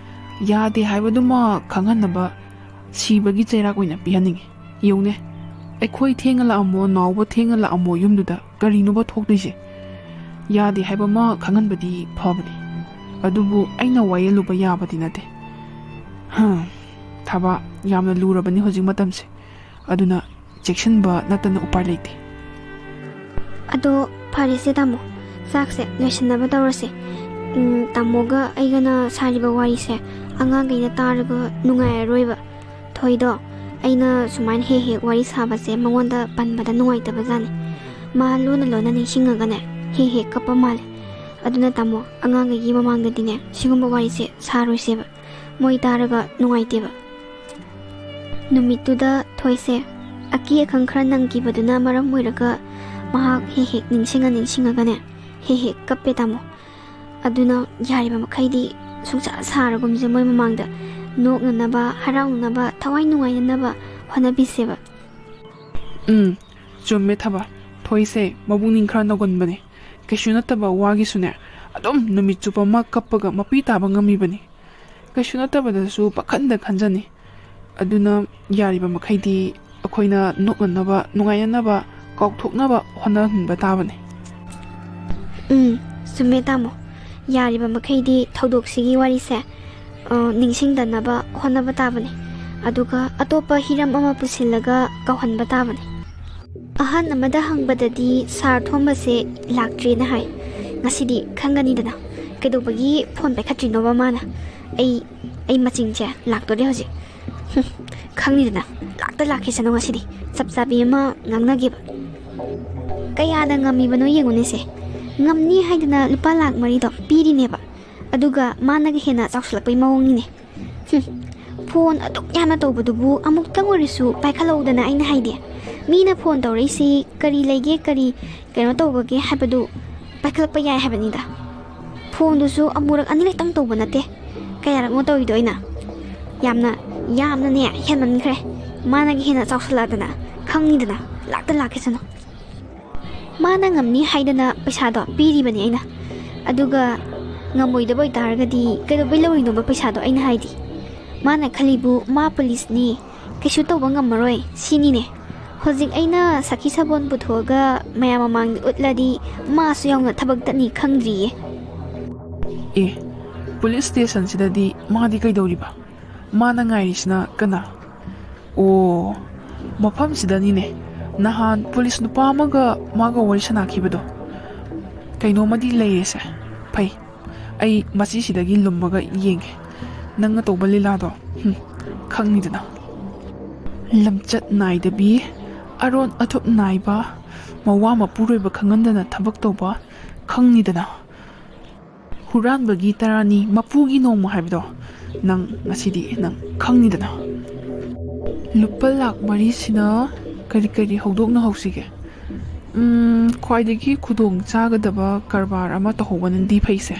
ꯌꯥꯗꯦ ꯍꯥꯏꯕꯗꯨꯃ ꯈꯪꯍꯟꯅꯕ ꯁꯤꯕꯒꯤ ꯆꯩꯔꯥꯛ ꯑꯣꯏꯅ ꯄꯤꯍꯟꯅꯤꯡꯉꯤ꯫ ꯌꯦꯡꯉꯨꯅꯦ, ꯑꯩꯈꯣꯏ ꯊꯦꯡꯅ ꯂꯥꯛꯑꯝꯃꯣ, ꯅꯥꯎꯕ ꯊꯦꯡꯅ ꯂꯥꯛꯑꯝꯃꯣ ꯌꯨꯝꯗꯨꯗ, ꯀꯔꯤꯅꯣꯕ ꯊꯣꯛꯇꯣꯏꯁꯦ? ꯌꯥꯗꯦ ꯍꯥꯏꯕ ꯑꯃ ꯈꯪꯍꯟꯕꯗꯤ ꯐꯕꯅꯤ, ꯑꯗꯨꯕꯨ ꯑꯩꯅ ꯋꯥꯌꯦꯜꯂꯨꯕ ꯌꯥꯕꯗꯤ ꯅꯠꯇꯦ꯫ ꯍꯝ, ꯊꯕꯥ, ꯌꯥꯝꯅ ꯂꯨꯔꯕꯅꯤ ꯍꯧꯖꯤꯛ ꯃꯇꯝꯁꯦ, ꯑꯗꯨꯅ ꯆꯦꯛꯁꯤꯟꯕ ꯅꯠꯇꯅ ꯎꯄꯥꯏ ꯂꯩꯇꯦ꯫ ꯑꯗꯣ ꯐꯔꯦꯁꯦ ꯇꯥꯃꯣ, ꯆꯥꯛꯁꯦ ꯂꯣꯏꯁꯤꯟꯅꯕ ꯇꯧꯔꯁꯦ꯫ ꯎꯝ, ꯇꯥꯃꯣꯒ ꯑꯩꯒꯅ ꯁꯥꯔꯤꯕ ꯋꯥꯔꯤꯁꯦ ꯑꯉꯥꯡꯈꯩꯅ ꯇꯥꯔꯒ ꯅꯨꯡꯉꯥꯏꯔꯔꯣꯏꯕ꯫ ꯊꯣꯏꯗꯣ, ꯑꯩꯅ ꯁꯨꯃꯥꯏꯅ ꯍꯦꯛ ꯍꯦꯛ ꯋꯥꯔꯤ ꯁꯥꯕꯁꯦ ꯃꯉꯣꯟꯗ ꯄꯟꯕꯗ ꯅꯨꯡꯉꯥꯏꯇꯕꯖꯥꯠꯅꯤ꯫ ꯃꯥ ꯂꯣꯟꯅ ꯂꯣꯟꯅ ꯅꯤꯡꯁꯤꯡꯉꯒꯅꯦ, ꯍꯦꯛ ꯍꯦꯛ ꯀꯞꯄ ꯃꯥꯜꯂꯦ꯫ ꯑꯗꯨꯅ ꯇꯥꯃꯣ, ꯑꯉꯥꯡꯈꯩꯒꯤ ꯃꯃꯥꯡꯗꯗꯤꯅꯦ ꯁꯤꯒꯨꯝꯕ ꯋꯥꯔꯤꯁꯦ ꯁꯥꯔꯣꯏꯁꯦꯕ, ꯃꯣꯏ ꯇꯥꯔꯒ ꯅꯨꯡꯉꯥꯏꯇꯦꯕ꯫ ꯅꯨꯃꯤꯠꯇꯨꯗ ꯊꯣꯏꯁꯦ ꯑꯀꯤ ꯑꯈꯪ ꯈꯔ ꯅꯪꯈꯤꯕꯗꯨꯅ ꯃꯔꯝ ꯑꯣꯏꯔꯒ ꯃꯍꯥꯛ ꯍꯦꯛ ꯍꯦꯛ ꯅꯤꯡꯁꯤꯡꯉ ꯅꯤꯡꯁꯤꯡꯉꯒꯅꯦ ꯍꯦꯛ ꯍꯦꯛ ꯀꯞꯄꯦ ꯇꯥꯃꯣ꯫ ꯑꯗꯨꯅ ꯌꯥꯔꯤꯕ ꯃꯈꯩꯗꯤ ꯁꯨꯡꯁꯥ ꯁꯥꯔꯒꯨꯝꯁꯦ, ꯃꯣꯏ ꯃꯃꯥꯡꯗ ꯅꯣꯛꯅꯅꯕ, ꯍꯔꯥꯎꯅꯅꯕ, ꯊꯋꯥꯏ ꯅꯨꯡꯉꯥꯏꯅꯅꯕ ꯍꯣꯠꯅꯕꯤꯁꯦꯕ꯫ ꯎꯝ, ꯆꯨꯝꯃꯦ ꯊꯕꯥ꯫ ꯊꯣꯏꯁꯦ ꯃꯕꯨꯛꯅꯤꯡ ꯈꯔ ꯅꯧꯒꯟꯕꯅꯦ꯫ ꯀꯩꯁꯨ ꯅꯠꯇꯕ ꯋꯥꯒꯤꯁꯨꯅꯦ, ꯑꯗꯨꯝ ꯅꯨꯃꯤꯠ ꯆꯨꯞꯄ ꯑꯃ ꯀꯞꯄꯒ ꯃꯄꯤ ꯇꯥꯕ ꯉꯝꯃꯤꯕꯅꯤ꯫ ꯀꯩꯁꯨ ꯅꯠꯇꯕꯗꯁꯨ ꯄꯥꯈꯟꯗ ꯈꯟꯖꯅꯤ꯫ ꯑꯗꯨꯅ ꯌꯥꯔꯤꯕ ꯃꯈꯩꯗꯤ ꯑꯩꯈꯣꯏꯅ ꯅꯣꯛꯅꯅꯕ, ꯅꯨꯡꯉꯥꯏꯅꯅꯕ, ꯀꯥꯎꯊꯣꯛꯅꯕ ꯍꯣꯠꯅꯍꯟꯕ ꯇꯥꯕꯅꯤ꯫ ꯎꯝ, ꯆꯨꯝꯃꯦ ꯇꯥꯃꯣ꯫ ꯌꯥꯔꯤꯕ ꯃꯈꯩꯗꯤ ꯊꯧꯗꯣꯛꯁꯤꯒꯤ ꯋꯥꯔꯤꯁꯦ, ꯑ, ꯅꯤꯡꯁꯤꯡꯗꯅꯕ ꯍꯣꯠꯅꯕ ꯇꯥꯕꯅꯤ꯫ ꯑꯗꯨꯒ ꯑꯇꯣꯞꯄ ꯍꯤꯔꯝ ꯑꯃ ꯄꯨꯁꯤꯜꯂꯒ ꯀꯧꯍꯟꯕ ꯇꯥꯕꯅꯤ꯫ ꯑꯍꯟ ꯑꯃꯗ ꯍꯪꯕꯗꯗꯤ ꯁꯥꯔ ꯊꯣꯝꯕꯁꯦ ꯂꯥꯛꯇ꯭ꯔꯦꯅ ꯍꯥꯏ꯫ ꯉꯁꯤꯗꯤ ꯈꯪꯒꯅꯤꯗꯅ꯫ ꯀꯩꯗꯧꯕꯒꯤ ꯐꯣꯟ ꯄꯥꯏꯈꯠꯇ꯭ꯔꯤꯅꯣꯕ ꯃꯥꯅ? ꯑꯩ, ꯑꯩ ꯃꯆꯤꯡꯁꯦ ꯂꯥꯛꯇꯣꯔꯦ ꯍꯧꯖꯤꯛ꯫ ꯍꯨꯝ, ꯈꯪꯅꯤꯗꯅ, ꯂꯥꯛꯇ ꯂꯥꯛꯈꯤꯁꯅꯨ ꯉꯁꯤꯗꯤ꯫ ꯆꯞ ꯆꯥꯕꯤ ꯑꯃ ꯉꯥꯡꯅꯒꯦꯕ꯫ ꯀꯌꯥꯗ ꯉꯝꯃꯤꯕꯅꯣ ꯌꯦꯡꯉꯨꯅꯦꯁꯦ꯫ ꯉꯝꯅꯤ ꯍꯥꯏꯗꯅ ꯂꯨꯄꯥ ꯂꯥꯛ ꯃꯔꯤꯗꯣ ꯄꯤꯔꯤꯅꯦꯕ꯫ ꯑꯗꯨꯒ ꯃꯥꯅꯒ ꯍꯦꯟꯅ ꯆꯥꯎꯁꯤꯜꯂꯛꯄꯩ ꯃꯑꯣꯡꯅꯤꯅꯦ꯫ ꯍꯨꯝ, ꯐꯣꯟ ꯑꯗꯨꯛ ꯌꯥꯝꯅ ꯇꯧꯕꯗꯨꯕꯨ ꯑꯃꯨꯛꯇꯪ ꯑꯣꯏꯔꯁꯨ ꯄꯥꯏꯈꯠꯂꯛꯎꯗꯅ ꯑꯩꯅ ꯍꯥꯏꯗꯤ꯫ ꯃꯤꯅ ꯐꯣꯟ ꯇꯧꯔꯛꯏꯁꯤ ꯀꯔꯤ ꯂꯩꯒꯦ, ꯀꯔꯤ ꯀꯩꯅꯣ ꯇꯧꯕꯒꯦ ꯍꯥꯏꯕꯗꯨ ꯄꯥꯏꯈꯠꯂꯛꯄ ꯌꯥꯏ ꯍꯥꯏꯕꯅꯤꯗ꯫ ꯐꯣꯟꯗꯨꯁꯨ ꯑꯃꯨꯔꯛ ꯑꯅꯤꯔꯛꯇꯪ ꯇꯧꯕ ꯅꯠꯇꯦ, ꯀꯌꯥꯔꯛꯅꯣ ꯇꯧꯔꯤꯗꯣ ꯑꯩꯅ꯫ ꯌꯥꯝꯅ, ꯌꯥꯝꯅꯅꯦ ꯍꯦꯟꯃꯟꯈ꯭ꯔꯦ꯫ ꯃꯥꯅꯒ ꯍꯦꯟꯅ ꯆꯥꯎꯁꯜꯂꯛꯑꯗꯅ, ꯈꯪꯅꯤꯗꯅ, ꯂꯥꯛꯇ ꯂꯥꯛꯈꯤꯁꯅꯨ꯫ ꯃꯥꯅ ꯉꯝꯅꯤ ꯍꯥꯏꯗꯅ ꯄꯩꯁꯥꯗꯣ ꯄꯤꯔꯤꯕꯅꯤ ꯑꯩꯅ꯫ ꯑꯗꯨꯒ ꯉꯝꯃꯣꯏꯗꯕ ꯑꯣꯏꯇꯥꯔꯒꯗꯤ ꯀꯩꯗꯧꯕꯩ ꯂꯧꯔꯤꯅꯣꯕ ꯄꯩꯁꯥꯗꯣ? ꯑꯩꯅ ꯍꯥꯏꯗꯤ, ꯃꯥꯅ ꯈꯜꯂꯤꯕꯨ ꯃꯥ ꯄꯨꯂꯤꯁꯅꯤ, ꯀꯩꯁꯨ ꯇꯧꯕ ꯉꯝꯃꯔꯣꯏ ꯁꯤꯅꯤꯅꯦ꯫ ꯍꯧꯖꯤꯛ ꯑꯩꯅ ꯁꯈꯤ ꯁꯥꯕꯣꯟ ꯄꯨꯊꯣꯛꯑꯒ ꯃꯌꯥꯝ ꯃꯃꯥꯡꯗ ꯎꯠꯂꯗꯤ ꯃꯥꯁꯨ ꯌꯥꯎꯅ ꯊꯕꯛ ꯇꯠꯅꯤ ꯈꯪꯗ꯭ꯔꯤꯌꯦ꯫ ꯑꯦ, ꯄꯨꯂꯤꯁ ꯁ꯭ꯇꯦꯁꯟꯁꯤꯗꯗꯤ ꯃꯥꯗꯤ ꯀꯩꯗꯧꯔꯤꯕ? ꯃꯥꯅ ꯉꯥꯏꯔꯤꯁꯤꯅ ꯀꯅꯥ? ꯑꯣ, ꯃꯐꯝꯁꯤꯗꯅꯤꯅꯦ ꯅꯍꯥꯟ ꯄꯨꯂꯤꯁ ꯅꯨꯄꯥ ꯑꯃꯒ ꯃꯥꯒ ꯋꯥꯔꯤ ꯁꯥꯟꯅꯈꯤꯕꯗꯣ꯫ ꯀꯩꯅꯣꯝꯃꯗꯤ ꯂꯩꯔꯦꯁꯦ꯫ ꯐꯩ, ꯑꯩ ꯃꯁꯤꯁꯤꯗꯒꯤ ꯂꯨꯝꯃꯒ ꯌꯦꯡꯒꯦ꯫ ꯅꯪꯅ ꯇꯧꯕ ꯂꯤꯂꯥꯗꯣ, ꯍꯨꯝ, ꯈꯪꯅꯤꯗꯅ꯫ ꯂꯝꯆꯠ ꯅꯥꯏꯗꯕꯤ, ꯑꯔꯣꯟ ꯑꯊꯨꯞ ꯅꯥꯏꯕ, ꯃꯋꯥ ꯃꯄꯨꯔꯣꯏꯕ ꯈꯪꯍꯟꯗꯅ ꯊꯕꯛ ꯇꯧꯕ, ꯈꯪꯅꯤꯗꯅ꯫ ꯍꯨꯔꯥꯟꯕꯒꯤ ꯇꯔꯥꯅꯤ ꯃꯄꯨꯒꯤ ꯅꯣꯡꯃ ꯍꯥꯏꯕꯗꯣ ꯅꯪ ꯉꯁꯤꯗꯤ ꯅꯪ ꯈꯪꯅꯤꯗꯅ꯫ ꯂꯨꯄꯥ ꯂꯥꯛ ꯃꯔꯤꯁꯤꯅ ꯀꯔꯤ ꯀꯔꯤ ꯍꯧꯗꯣꯛꯅꯍꯧꯁꯤꯒꯦ? ꯎꯝ, ꯈ꯭ꯋꯥꯏꯗꯒꯤ ꯈꯨꯗꯣꯡ ꯆꯥꯒꯗꯕ ꯀꯔꯕꯥꯔ ꯑꯃ ꯇꯧꯍꯧꯕꯅꯗꯤ ꯐꯩꯁꯦ꯫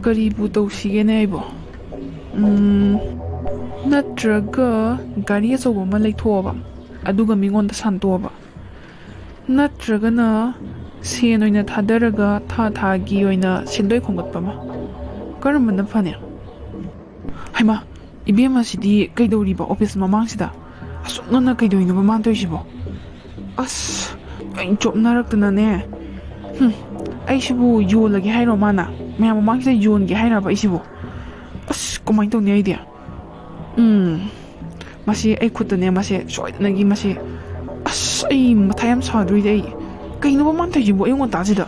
ꯀꯔꯤꯕꯨ ꯇꯧꯁꯤꯒꯦꯅꯦ ꯑꯩꯕꯣ? ꯎꯝ, ꯅꯠꯇ꯭ꯔꯒ ꯒꯥꯔꯤ ꯑꯆꯧꯕ ꯑꯃ ꯂꯩꯊꯣꯛꯑꯕ, ꯑꯗꯨꯒ ꯃꯤꯉꯣꯟꯗ ꯁꯥꯟꯇꯣꯛꯑꯕ, ꯅꯠꯇ꯭ꯔꯒꯅ ꯁꯦꯟ ꯑꯣꯏꯅ ꯊꯥꯗꯔꯒ ꯊꯥ ꯊꯥꯒꯤ ꯑꯣꯏꯅ ꯁꯦꯟꯗꯣꯏ ꯈꯣꯝꯒꯠꯄ ꯑꯃ? ꯀꯔꯝꯕꯅ ꯐꯅꯤ? ꯍꯩꯃꯥ, ꯏꯕꯦꯝꯃꯁꯤꯗꯤ ꯀꯩꯗꯧꯔꯤꯕ ꯑꯣꯐꯤꯁ ꯃꯃꯥꯡꯁꯤꯗ? ꯑꯁꯨꯛ ꯉꯟꯅ ꯀꯩꯗꯧꯔꯤꯅꯣꯕ ꯃꯥꯅ ꯇꯧꯔꯤꯁꯤꯕꯣ? ꯑꯁ, ꯂꯣꯏ ꯆꯣꯞꯅꯔꯛꯇꯅꯅꯦ꯫ ꯍꯨꯝ, ꯑꯩꯁꯤꯕꯨ ꯌꯣꯜꯂꯒꯦ ꯍꯥꯏꯔꯣ ꯃꯥꯅ? ꯃꯌꯥꯝ ꯃꯃꯥꯡꯁꯤꯗ ꯌꯣꯟꯒꯦ ꯍꯥꯏꯔꯕ ꯑꯩꯁꯤꯕꯨ? ꯑꯁ, ꯀꯃꯥꯏꯅ ꯇꯧꯅꯤ ꯑꯩꯗꯤ? ꯎꯝ, ꯃꯁꯤ ꯑꯩ ꯈꯨꯠꯇꯅꯦ, ꯃꯁꯤ ꯁꯣꯏꯗꯅꯒꯤ ꯃꯁꯤ꯫ ꯑꯁ, ꯑꯩ ꯃꯊꯥ ꯌꯥꯝ ꯁꯥꯗꯣꯔꯤꯗꯤ ꯑꯩ꯫ ꯀꯩꯅꯣꯕ ꯃꯥꯅ ꯇꯧꯔꯤꯁꯤꯕꯨ ꯑꯌꯨꯛ ꯉꯟꯇꯥꯁꯤꯗ?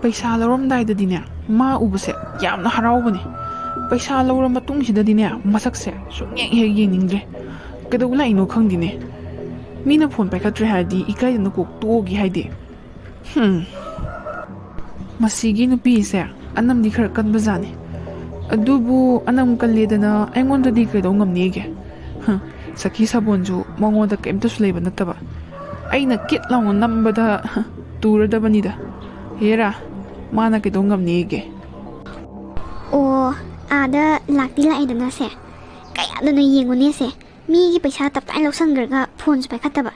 ꯄꯩꯁꯥ ꯂꯧꯔꯝꯗꯥꯏꯗꯗꯤꯅꯦ, ꯃꯥ ꯎꯕꯁꯦ ꯌꯥꯝꯅ ꯍꯔꯥꯎꯕꯅꯦ꯫ ꯄꯩꯁꯥ ꯂꯧꯔ ꯃꯇꯨꯡꯁꯤꯗꯗꯤꯅꯦ, ꯃꯁꯛꯁꯦ ꯁꯨꯡꯌꯦꯡ ꯍꯦꯛ ꯌꯦꯡꯅꯤꯡꯗ꯭ꯔꯦ꯫ ꯀꯩꯗꯧꯕ ꯂꯥꯛꯏꯅꯣ ꯈꯪꯗꯦꯅꯦ꯫ ꯃꯤꯅ ꯐꯣꯟ ꯄꯥꯏꯈꯠꯇ꯭ꯔꯦ ꯍꯥꯏꯔꯗꯤ ꯏꯀꯥꯏꯗꯅ ꯀꯣꯛ ꯇꯣꯛꯑꯒꯦ ꯍꯥꯏꯗꯦ꯫ ꯍꯝ꯫ ꯃꯁꯤꯒꯤ ꯅꯨꯄꯤꯁꯦ ꯑꯅꯝꯗꯤ ꯈꯔ ꯀꯟꯕꯖꯥꯠꯅꯤ꯫ ꯑꯗꯨꯕꯨ ꯑꯅꯝ ꯀꯜꯂꯦꯗꯅ ꯑꯩꯉꯣꯟꯗꯗꯤ ꯀꯩꯗꯧ ꯉꯝꯅꯤꯒꯦ? ꯍ, ꯁꯈꯤ ꯁꯥꯕꯣꯟꯁꯨ ꯃꯉꯣꯟꯗ ꯀꯩꯝꯇꯁꯨ ꯂꯩꯕ ꯅꯠꯇꯕ꯫ ꯑꯩꯅ ꯀꯤꯠ ꯂꯥꯎꯅ ꯅꯝꯕꯗ, ꯍ, ꯇꯨꯔꯗꯕꯅꯤꯗ꯫ ꯍꯦꯔꯥ, ꯃꯥꯅ ꯀꯩꯗꯧ ꯉꯝꯅꯤꯒꯦ? ꯑꯣ, ꯑꯥꯗ ꯂꯥꯛꯇꯤ ꯂꯥꯛꯑꯦꯗꯅ ꯁꯦ꯫ ꯀꯌꯥꯗꯅꯣ ꯌꯦꯡꯉꯨꯅꯦ ꯁꯦ꯫ ꯃꯤꯒꯤ ꯄꯩꯁꯥ ꯇꯞꯇꯥꯏ ꯂꯧꯁꯟꯈ꯭ꯔꯒ ꯐꯣꯟꯁꯨ ꯄꯥꯏꯈꯠꯇꯕ꯫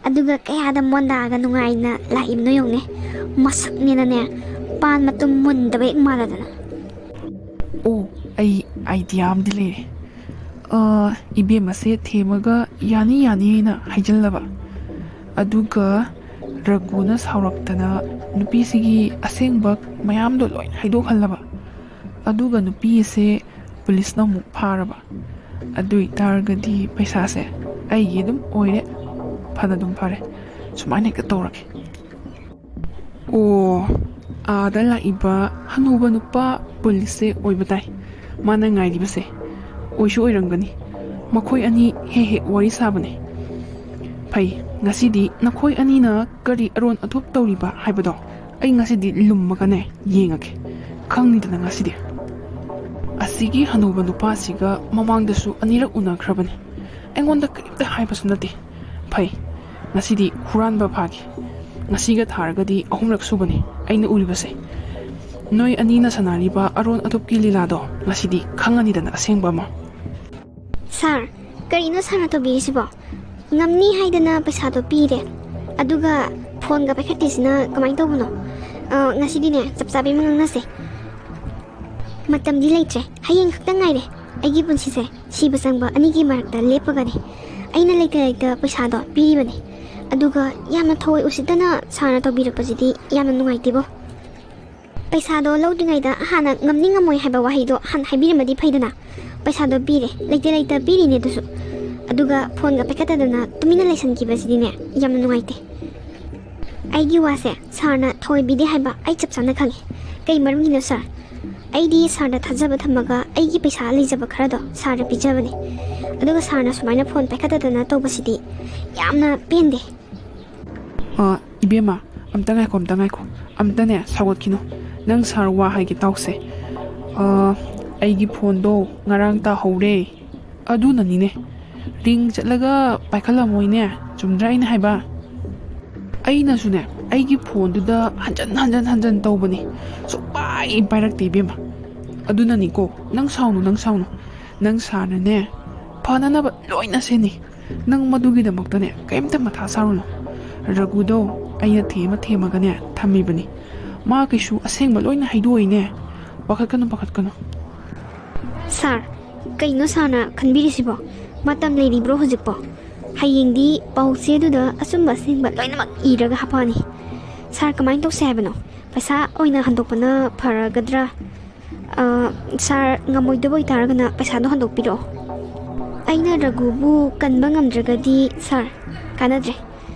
ꯑꯗꯨꯒ ꯀꯌꯥꯗ ꯃꯣꯟꯗꯥꯒ ꯅꯨꯡꯉꯥꯏꯅ ꯂꯥꯛꯏꯕꯅꯣ ꯌꯦꯡꯉꯨꯅꯦ꯫ ꯃꯁꯛꯅꯦꯅꯅꯦ, ꯄꯥꯟ ꯃꯇꯨꯝ ꯃꯨꯟꯗꯕ ꯍꯦꯛ ꯃꯥꯜꯂꯗꯅ꯫ ꯑꯣ, ꯑꯩ ꯑꯥꯏꯗꯤꯌꯥ ꯑꯃꯗꯤ ꯂꯩꯔꯦ꯫ ꯑ, ꯏꯕꯦꯝꯃꯁꯦ ꯊꯦꯝꯃꯒ ꯌꯥꯅꯤ ꯌꯥꯅꯤ ꯍꯥꯏꯅ ꯍꯥꯏꯖꯜꯂꯕ, ꯑꯗꯨꯒ ꯔꯘꯨꯅ ꯁꯥꯎꯔꯛꯇꯅ ꯅꯨꯄꯤꯁꯤꯒꯤ ꯑꯁꯦꯡꯕ ꯃꯌꯥꯝꯗꯣ ꯂꯣꯏ ꯍꯥꯏꯗꯣꯛꯍꯜꯂꯕ, ꯑꯗꯨꯒ ꯅꯨꯄꯤ ꯑꯁꯦ ꯄꯨꯂꯤꯁꯅ ꯑꯃꯨꯛ ꯐꯥꯔꯕ, ꯑꯗꯨ ꯑꯣꯏꯇꯥꯔꯒꯗꯤ ꯄꯩꯁꯥꯁꯦ ꯑꯩꯒꯤ ꯑꯗꯨꯝ ꯑꯣꯏꯔꯦ꯫ ꯐꯅ ꯑꯗꯨꯝ ꯐꯔꯦ, ꯁꯨꯃꯥꯏꯅ ꯍꯦꯛꯇ ꯇꯧꯔꯒꯦ꯫ ꯑꯣ, ꯑꯥꯗ ꯂꯥꯛꯏꯕ ꯍꯅꯨꯕ ꯅꯨꯄꯥ ꯄꯨꯂꯤꯁꯁꯦ ꯑꯣꯏꯕ ꯇꯥꯏ ꯃꯥꯅ ꯉꯥꯏꯔꯤꯕꯁꯦ꯫ ꯑꯣꯏꯁꯨ ꯑꯣꯏꯔꯝꯒꯅꯤ, ꯃꯈꯣꯏ ꯑꯅꯤ ꯍꯦꯛ ꯍꯦꯛ ꯋꯥꯔꯤ ꯁꯥꯕꯅꯦ꯫ ꯐꯩ, ꯉꯁꯤꯗꯤ ꯅꯈꯣꯏ ꯑꯅꯤꯅ ꯀꯔꯤ ꯑꯔꯣꯟ ꯑꯊꯨꯞ ꯇꯧꯔꯤꯕ ꯍꯥꯏꯕꯗꯣ ꯑꯩ ꯉꯁꯤꯗꯤ ꯂꯨꯝꯃꯒꯅꯦ ꯌꯦꯡꯉꯒꯦ꯫ ꯈꯪꯅꯤꯗꯅ ꯉꯁꯤꯗꯤ꯫ ꯑꯁꯤꯒꯤ ꯍꯅꯨꯕ ꯅꯨꯄꯥꯁꯤꯒ ꯃꯃꯥꯡꯗꯁꯨ ꯑꯅꯤꯔꯛ ꯎꯅꯈ꯭ꯔꯕꯅꯤ꯫ ꯑꯩꯉꯣꯟꯗ ꯀꯔꯤꯝꯇ ꯍꯥꯏꯕꯁꯨ ꯅꯠꯇꯦ꯫ ꯐꯩ, ꯉꯁꯤꯗꯤ ꯍꯨꯔꯥꯟꯕ ꯐꯥꯒꯦ꯫ ꯉꯁꯤꯒ ꯊꯥꯔꯒꯗꯤ ꯑꯍꯨꯝꯂꯛ ꯁꯨꯕꯅꯤ ꯑꯩꯅ ꯎꯔꯤꯕꯁꯦ꯫ ꯅꯣꯏ ꯑꯅꯤꯅ ꯁꯥꯟꯅꯔꯤꯕ ꯑꯔꯣꯟ ꯑꯊꯨꯞꯀꯤ ꯂꯤꯂꯥꯗꯣ ꯉꯁꯤꯗꯤ ꯈꯪꯉꯅꯤꯗꯅ ꯑꯁꯦꯡꯕ ꯑꯃ꯫ ꯁꯥꯔ, ꯀꯔꯤꯅꯣ ꯁꯥꯔꯅ ꯇꯧꯕꯤꯔꯤꯁꯤꯕꯣ? ꯉꯝꯅꯤ ꯍꯥꯏꯗꯅ ꯄꯩꯁꯥꯗꯣ ꯄꯤꯔꯦ, ꯑꯗꯨꯒ ꯐꯣꯟꯒ ꯄꯥꯏꯈꯠꯇ꯭ꯔꯤꯁꯤꯅ ꯀꯃꯥꯏꯅ ꯇꯧꯕꯅꯣ? ꯑ, ꯉꯁꯤꯗꯤꯅꯦ, ꯆꯞ ꯆꯥꯕꯤ ꯑꯃ ꯉꯥꯡꯅꯁꯦ꯫ ꯃꯇꯝꯗꯤ ꯂꯩꯇ꯭ꯔꯦ, ꯍꯌꯦꯡ ꯈꯛꯇ ꯉꯥꯏꯔꯦ ꯑꯩꯒꯤ ꯄꯨꯟꯁꯤꯁꯦ꯫ ꯁꯤꯕ ꯆꯪꯕ ꯑꯅꯤꯒꯤ ꯃꯔꯛꯇ ꯂꯦꯞꯄꯒꯅꯦ ꯑꯩꯅ ꯂꯩꯇ ꯂꯩꯇ ꯄꯩꯁꯥꯗꯣ ꯄꯤꯔꯤꯕꯅꯦ꯫ ꯑꯗꯨꯒ ꯌꯥꯝꯅ ꯊꯑꯣꯏ ꯎꯁꯤꯠꯇꯅ ꯁꯥꯔꯅ ꯇꯧꯕꯤꯔꯛꯄꯁꯤꯗꯤ ꯌꯥꯝꯅ ꯅꯨꯡꯉꯥꯏꯇꯦꯕꯣ꯫ ꯄꯩꯁꯥꯗꯣ ꯂꯧꯗ꯭ꯔꯤꯉꯩꯗ ꯍꯥꯟꯅ ꯉꯝꯅꯤ ꯉꯝꯃꯣꯏ ꯍꯥꯏꯕ ꯋꯥꯍꯩꯗꯣ ꯍꯥꯟꯅ ꯍꯥꯏꯕꯤꯔꯝꯃꯗꯤ ꯐꯩꯗꯅ꯫ ꯄꯩꯁꯥꯗꯣ ꯄꯤꯔꯦ, ꯂꯩꯇ ꯂꯩꯇ ꯄꯤꯔꯤꯅꯦ ꯑꯗꯨꯁꯨ꯫ ꯑꯗꯨꯒ ꯐꯣꯟꯒ ꯄꯥꯏꯈꯠꯇꯗꯅ ꯇꯨꯃꯤꯟꯅ ꯂꯩꯁꯟꯈꯤꯕꯁꯤꯗꯤꯅꯦ ꯌꯥꯝꯅ ꯅꯨꯡꯉꯥꯏꯇꯦ꯫ ꯑꯩꯒꯤ ꯋꯥꯁꯦ ꯁꯥꯔꯅ ꯊꯑꯣꯏꯕꯤꯗꯦ ꯍꯥꯏꯕ ꯑꯩ ꯆꯞ ꯆꯥꯅ ꯈꯪꯉꯦ꯫ ꯀꯩ ꯃꯔꯝꯒꯤꯅꯣ ꯁꯥꯔ? ꯑꯩꯗꯤ ꯁꯥꯔꯗ ꯊꯥꯖꯕ ꯊꯝꯃꯒ ꯑꯩꯒꯤ ꯄꯩꯁꯥ ꯂꯩꯖꯕ ꯈꯔꯗꯣ ꯁꯥꯔꯗ ꯄꯤꯖꯕꯅꯦ꯫ ꯑꯗꯨꯒ ꯁꯥꯔꯅ ꯁꯨꯃꯥꯏꯅ ꯐꯣꯟ ꯄꯥꯏꯈꯠꯇꯗꯅ ꯇꯧꯕꯁꯤꯗꯤ ꯌꯥꯝꯅ ꯄꯦꯟꯗꯦ꯫ ꯑ, ꯏꯕꯦꯝꯃ, ꯑꯝꯇ ꯉꯥꯏꯈꯣ, ꯑꯝꯇ ꯉꯥꯏꯈꯣ꯫ ꯑꯝꯇꯅꯦ ꯁꯥꯎꯒꯠꯈꯤꯅꯨ꯫ ꯅꯪ ꯁꯥꯔ ꯋꯥ ꯍꯥꯏꯒꯦ ꯇꯥꯎꯁꯦ꯫ ꯑ, ꯑꯩꯒꯤ ꯐꯣꯟꯗꯣ ꯉꯔꯥꯡ ꯇꯥꯍꯧꯔꯦ꯫ ꯑꯗꯨꯅꯅꯤꯅꯦ꯫ ꯔꯤꯡ ꯆꯠꯂꯒ ꯄꯥꯏꯈꯠꯂꯝꯃꯣꯏꯅꯦ꯫ ꯆꯨꯝꯗ꯭ꯔꯥ ꯑꯩꯅ ꯍꯥꯏꯕ? ꯑꯩꯅꯁꯨꯅꯦ, ꯑꯩꯒꯤ ꯐꯣꯟꯗꯨꯗ ꯍꯟꯖꯟ ꯍꯟꯖꯟ ꯍꯟꯖꯟ ꯇꯧꯕꯅꯤ꯫ ꯁꯨꯛꯄꯥꯏ ꯄꯥꯏꯔꯛꯇꯦ ꯏꯕꯦꯝꯃ꯫ ꯑꯗꯨꯅꯅꯤꯀꯣ꯫ ꯅꯪ ꯁꯥꯎꯅꯨ, ꯅꯪ ꯁꯥꯎꯅꯨ꯫ ꯅꯪ ꯁꯥꯔꯅꯅꯦ, ꯐꯅꯅꯕ ꯂꯣꯏꯅ ꯁꯤꯅꯤ꯫ ꯅꯪ ꯃꯗꯨꯒꯤꯗꯃꯛꯇꯅꯦ ꯀꯩꯝꯇ ꯃꯊꯥ ꯁꯥꯔꯨꯅꯨ꯫ ꯔꯘꯨꯗꯣ ꯑꯩꯅ ꯊꯦꯝꯃ ꯊꯦꯝꯃꯒꯅꯦ ꯊꯝꯃꯤꯕꯅꯤ꯫ ꯃꯥ ꯀꯩꯁꯨ ꯑꯁꯦꯡꯕ ꯂꯣꯏꯅ ꯍꯥꯏꯗꯣꯛꯏꯅꯦ꯫ ꯄꯥꯈꯠꯀꯅꯨ, ꯄꯥꯈꯠꯀꯅꯨ꯫ ꯁꯥꯔ, ꯀꯩꯅꯣ ꯁꯥꯔꯅ ꯈꯟꯕꯤꯔꯤꯁꯤꯕꯣ? ꯃꯇꯝ ꯂꯩꯔꯤꯕ꯭ꯔꯣ ꯍꯧꯖꯤꯛꯄꯣ? ꯍꯌꯦꯡꯗꯤ ꯄꯥꯎꯆꯦꯗꯨꯗ ꯑꯆꯨꯝꯕ ꯑꯁꯦꯡꯕ ꯂꯣꯏꯅꯃꯛ ꯏꯔꯒ ꯍꯥꯄꯛꯑꯅꯤ꯫ ꯁꯥꯔ, ꯀꯃꯥꯏꯅ ꯇꯧꯁꯦ ꯍꯥꯏꯕꯅꯣ? ꯄꯩꯁꯥ ꯑꯣꯏꯅ ꯍꯟꯗꯣꯛꯄꯅ ꯐꯔꯒꯗ꯭ꯔꯥ? ꯑ, ꯁꯥꯔ, ꯉꯝꯃꯣꯏꯗꯕ ꯑꯣꯏꯇꯥꯔꯒꯅ ꯄꯩꯁꯥꯗꯣ ꯍꯟꯗꯣꯛꯄꯤꯔꯛꯑꯣ꯫ ꯑꯩꯅ ꯔꯘꯨꯕꯨ ꯀꯟꯕ ꯉꯝꯗ꯭ꯔꯒꯗꯤ, ꯁꯥꯔ, ꯀꯥꯟꯅꯗ꯭ꯔꯦ꯫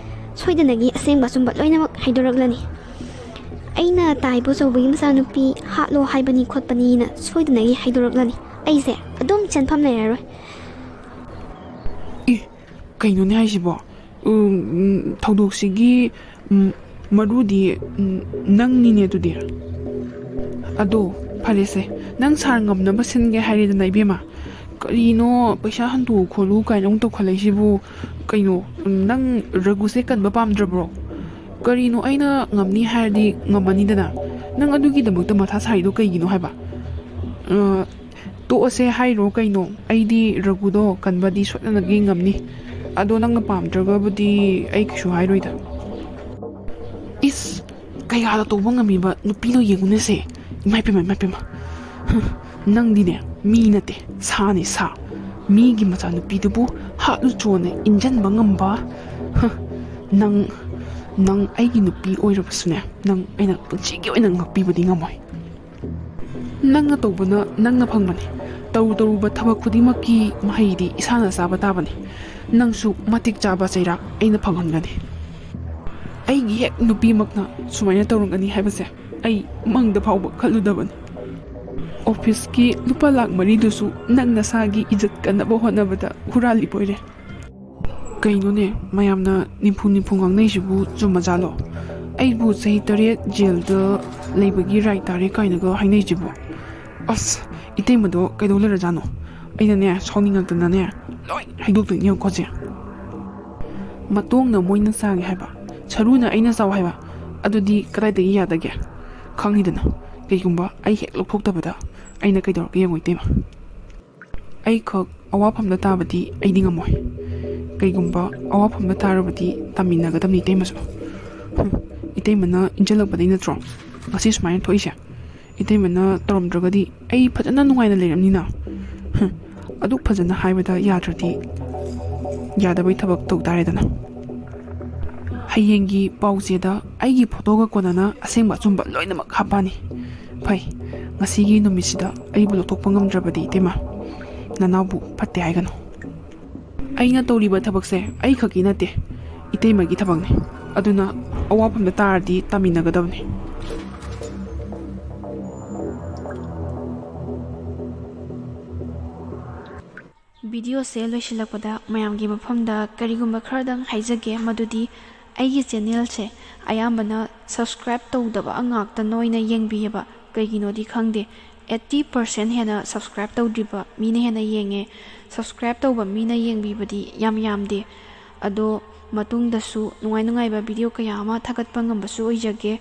ꯁꯣꯏꯗꯅꯒꯤ ꯑꯁꯦꯡꯕ ꯑꯆꯨꯝꯕ ꯂꯣꯏꯅꯃꯛ ꯍꯥꯏꯗꯣꯔꯛꯂꯅꯤ꯫ ꯑꯩꯅ ꯇꯥꯏꯕꯣ ꯑꯆꯧꯕꯒꯤ ꯃꯆꯥꯅꯨꯄꯤ ꯍꯥꯠꯂꯣ ꯍꯥꯏꯕꯅꯤ ꯈꯣꯠꯄꯅꯤꯅ ꯁꯣꯏꯗꯅꯒꯤ ꯍꯥꯏꯗꯣꯔꯛꯂꯅꯤ꯫ ꯑꯩꯁꯦ ꯑꯗꯨꯝ ꯆꯦꯟꯐꯝ ꯂꯩꯔꯔꯣꯏ꯫ ꯑꯦ, ꯀꯩꯅꯣꯅꯦ ꯍꯥꯏꯁꯤꯕꯣ? ꯎꯝ, ꯎꯝ, ꯊꯧꯗꯣꯛꯁꯤꯒꯤ, ꯎꯝ, ꯃꯔꯨꯗꯤ, ꯎꯝ, ꯅꯪꯅꯤꯅꯦ ꯑꯗꯨꯗꯤ꯫ ꯑꯗꯣ ꯐꯔꯦꯁꯦ, ꯅꯪ ꯁꯥꯔ ꯉꯝꯅꯕ ꯁꯤꯟꯒꯦ ꯍꯥꯏꯔꯦꯗꯅ, ꯏꯕꯦꯝꯃ꯫ ꯀꯔꯤꯅꯣ, ꯄꯩꯁꯥ ꯍꯟꯗꯣꯛꯎ ꯈꯣꯠꯂꯨ ꯀꯥꯏꯅ ꯑꯃꯨꯛ ꯇꯧꯈꯠꯂꯛꯏꯁꯤꯕꯨ? ꯀꯩꯅꯣ, ꯎꯝ, ꯅꯪ ꯔꯘꯨꯁꯦ ꯀꯟꯕ ꯄꯥꯝꯗ꯭ꯔꯕ꯭ꯔꯣ? ꯀꯔꯤꯅꯣ, ꯑꯩꯅ ꯉꯝꯅꯤ ꯍꯥꯏꯔꯗꯤ ꯉꯝꯃꯅꯤꯗꯅ꯫ ꯅꯪ ꯑꯗꯨꯒꯤꯗꯃꯛꯇ ꯃꯊꯥ ꯁꯥꯔꯤꯗꯣ ꯀꯩꯒꯤꯅꯣ ꯍꯥꯏꯕ? ꯑ, ꯇꯣꯛꯑꯁꯦ ꯍꯥꯏꯔꯣ ꯀꯩꯅꯣ? ꯑꯩꯗꯤ ꯔꯘꯨꯗꯣ ꯀꯟꯕꯗꯤ ꯁꯣꯏꯗꯅꯒꯤ ꯉꯝꯅꯤ꯫ ꯑꯗꯣ ꯅꯪꯅ ꯄꯥꯝꯗ꯭ꯔꯒꯕꯨꯗꯤ ꯑꯩ ꯀꯩꯁꯨ ꯍꯥꯏꯔꯣꯏꯗ꯫ ꯏꯁ, ꯀꯌꯥꯗ ꯇꯧꯕ ꯉꯝꯃꯤꯕ ꯅꯨꯄꯤꯅꯣ ꯌꯦꯡꯉꯨꯅꯦꯁꯦ꯫ ꯏꯃꯥꯏ ꯄꯦꯝꯃ, ꯏꯃꯥꯏ ꯄꯦꯝꯃ꯫ ꯍ, ꯅꯪꯗꯤꯅꯦ, ꯃꯤ ꯅꯠꯇꯦ, ꯁꯥꯅꯤ, ꯁꯥ꯫ ꯃꯤꯒꯤ ꯃꯆꯥꯅꯨꯄꯤꯗꯨꯕꯨ ꯍꯥꯠꯂꯨ ꯆꯣꯅ ꯏꯟꯖꯟꯕ ꯉꯝꯕ꯫ ꯍ, ꯅꯪ, ꯅꯪ ꯑꯩꯒꯤ ꯅꯨꯄꯤ ꯑꯣꯏꯔꯕꯁꯨꯅꯦ, ꯅꯪ ꯑꯩꯅ ꯄꯨꯟꯁꯤꯒꯤ ꯑꯣꯏꯅ ꯉꯥꯛꯄꯤꯕꯗꯤ ꯉꯝꯃꯣꯏ꯫ ꯅꯪꯅ ꯇꯧꯕꯅ ꯅꯪꯅ ꯐꯪꯕꯅꯤ꯫ ꯇꯧꯔꯨ ꯇꯧꯔꯨꯕ ꯊꯕꯛ ꯈꯨꯗꯤꯡꯃꯛꯀꯤ ꯃꯍꯩꯗꯤ ꯏꯁꯥꯅ ꯆꯥꯕ ꯇꯥꯕꯅꯤ꯫ ꯅꯪꯁꯨ ꯃꯇꯤꯛ ꯆꯥꯕ ꯆꯩꯔꯥꯛ ꯑꯩꯅ ꯐꯪꯍꯟꯒꯅꯤ꯫ ꯑꯩꯒꯤ ꯍꯦꯛ ꯅꯨꯄꯤꯃꯛꯅ ꯁꯨꯃꯥꯏꯅ ꯇꯧꯔꯝꯒꯅꯤ ꯍꯥꯏꯕꯁꯦ ꯑꯩ ꯃꯪꯗ ꯐꯥꯎꯕ ꯈꯜꯂꯨꯗꯕꯅꯤ꯫ ꯑꯣꯐꯤꯁꯀꯤ ꯂꯨꯄꯥ ꯂꯥꯛ ꯃꯔꯤꯗꯨꯁꯨ ꯅꯪ ꯅꯁꯥꯒꯤ ꯏꯖꯠ ꯀꯟꯅꯕ ꯍꯣꯠꯅꯕꯗ ꯍꯨꯔꯥꯜꯂꯤꯕ ꯑꯣꯏꯔꯦ꯫ ꯀꯩꯅꯣꯅꯦ, ꯃꯌꯥꯝꯅ ꯅꯤꯝꯐꯨ ꯅꯤꯝꯐꯨ ꯉꯥꯡꯅꯩꯁꯤꯕꯨ ꯆꯨꯝꯕꯖꯥꯠꯂꯣ? ꯑꯩꯕꯨ ꯆꯍꯤ ꯇꯔꯦꯠ ꯖꯦꯜꯗ ꯂꯩꯕꯒꯤ ꯔꯥꯏꯠ ꯇꯥꯔꯦ ꯀꯥꯏꯅꯒ ꯍꯥꯏꯅꯩꯁꯤꯕꯨ? ꯑꯁ, ꯏꯇꯩꯃꯗꯣ ꯀꯩꯗꯧ ꯂꯩꯔꯖꯥꯠꯅꯣ? ꯑꯩꯅꯅꯦ, ꯁꯥꯎꯅꯤꯡꯉꯛꯇꯅꯅꯦ, ꯂꯣꯏ ꯍꯥꯏꯗꯣꯛꯇꯣꯏꯅꯦ, ꯌꯦꯡꯉꯨꯀꯣꯁꯦ꯫ ꯃꯇꯣꯡꯅ ꯃꯣꯏꯅ ꯆꯥꯒꯦ ꯍꯥꯏꯕ, ꯁꯔꯨꯅ ꯑꯩꯅ ꯆꯥꯎ ꯍꯥꯏꯕ, ꯑꯗꯨꯗꯤ ꯀꯗꯥꯏꯗꯒꯤ ꯌꯥꯗꯒꯦ? ꯈꯪꯉꯤꯗꯅ, ꯀꯩꯒꯨꯝꯕ ꯑꯩ ꯍꯦꯛ ꯂꯧꯊꯣꯛꯇꯕꯗ ꯑꯩꯅ ꯀꯩꯗꯧꯔꯛꯀꯦ ꯌꯦꯡꯉꯣ, ꯏꯇꯩꯃ꯫ ꯑꯩꯈꯛ ꯑꯋꯥꯐꯝꯗ ꯇꯥꯕꯗꯤ ꯑꯩꯗꯤ ꯉꯝꯃꯣꯏ꯫ ꯀꯩꯒꯨꯝꯕ ꯑꯋꯥꯐꯝꯗ ꯇꯥꯔꯕꯗꯤ ꯇꯥꯃꯤꯟꯅꯒꯗꯕꯅꯤ ꯏꯇꯩꯃꯁꯨ꯫ ꯍꯨꯝ, ꯏꯇꯩꯃꯅ ꯏꯟꯖꯜꯂꯛꯄꯗꯩ ꯅꯠꯇ꯭ꯔꯣ? ꯉꯁꯤ ꯁꯨꯃꯥꯏꯅ ꯊꯣꯛꯏꯁꯦ ꯏꯇꯩꯃꯅ ꯇꯧꯔꯝꯗ꯭ꯔꯒꯗꯤ ꯑꯩ ꯐꯖꯅ ꯅꯨꯡꯉꯥꯏꯅ ꯂꯩꯔꯝꯅꯤꯅ꯫ ꯍꯝ, ꯑꯗꯨꯛ ꯐꯖꯅ ꯍꯥꯏꯕꯗ ꯌꯥꯗ꯭ꯔꯗꯤ ꯌꯥꯗꯕꯩ ꯊꯕꯛ ꯇꯧ ꯇꯥꯔꯦꯗꯅ꯫ ꯍꯌꯦꯡꯒꯤ ꯄꯥꯎꯆꯦꯗ ꯑꯩꯒꯤ ꯐꯣꯇꯣꯒ ꯀꯣꯟꯅꯅ ꯑꯁꯦꯡꯕ ꯑꯆꯨꯝꯕ ꯂꯣꯏꯅꯃꯛ ꯍꯥꯞꯄꯅꯤ꯫ ꯐꯩ, ꯉꯁꯤꯒꯤ ꯅꯨꯃꯤꯠꯁꯤꯗ ꯑꯩꯕꯨ ꯂꯧꯊꯣꯛꯄ ꯉꯝꯗ꯭ꯔꯕꯗꯤ ꯏꯇꯩꯃ, ꯅꯅꯥꯎꯕꯨ ꯐꯠꯇꯦ ꯍꯥꯏꯒꯅꯨ꯫ ꯑꯩꯅ ꯇꯧꯔꯤꯕ ꯊꯕꯛꯁꯦ ꯑꯩꯈꯛꯀꯤ ꯅꯠꯇꯦ, ꯏꯇꯩꯃꯒꯤ ꯊꯕꯛꯅꯤ꯫ ꯑꯗꯨꯅ ꯑꯋꯥꯐꯝꯗ ꯇꯥꯔꯗꯤ ꯇꯥꯃꯤꯟꯅꯒꯗꯕꯅꯤ꯫ ꯚꯤꯗꯤꯑꯣꯁꯦ ꯂꯣꯏꯁꯤꯜꯂꯛꯄꯗ ꯃꯌꯥꯝꯒꯤ ꯃꯐꯝꯗ ꯀꯔꯤꯒꯨꯝꯕ ꯈꯔꯗꯪ ꯍꯥꯏꯖꯒꯦ, ꯃꯗꯨꯗꯤ ꯑꯩꯒꯤ ꯆꯦꯅꯦꯜꯁꯦ ꯑꯌꯥꯝꯕꯅ ꯁꯕꯁꯀ꯭ꯔꯥꯏꯞ ꯇꯧꯗꯕ ꯉꯥꯛꯇ ꯅꯣꯏꯅ ꯌꯦꯡꯕꯤꯌꯦꯕ꯫ ꯀꯩꯒꯤꯅꯣꯗꯤ ꯈꯪꯗꯦ, ꯑꯩꯠꯇꯤ ꯄꯥꯔꯁꯦꯟ ꯍꯦꯟꯅ ꯁꯕꯁꯀ꯭ꯔꯥꯏꯞ ꯇꯧꯗ꯭ꯔꯤꯕ ꯃꯤꯅ ꯍꯦꯟꯅ ꯌꯦꯡꯉꯦ꯫ ꯁꯕꯁꯀ꯭ꯔꯥꯏꯞ ꯇꯧꯕ ꯃꯤꯅ ꯌꯦꯡꯕꯤꯕꯗꯤ ꯌꯥꯝ ꯌꯥꯝꯗꯦ꯫ ꯑꯗꯣ ꯃꯇꯨꯡꯗꯁꯨ ꯅꯨꯡꯉꯥꯏ ꯅꯨꯡꯉꯥꯏꯕ ꯚꯤꯗꯤꯑꯣ ꯀꯌꯥ ꯑꯃ ꯊꯥꯒꯠꯄ ꯉꯝꯕꯁꯨ ꯑꯣꯏꯖꯒꯦ꯫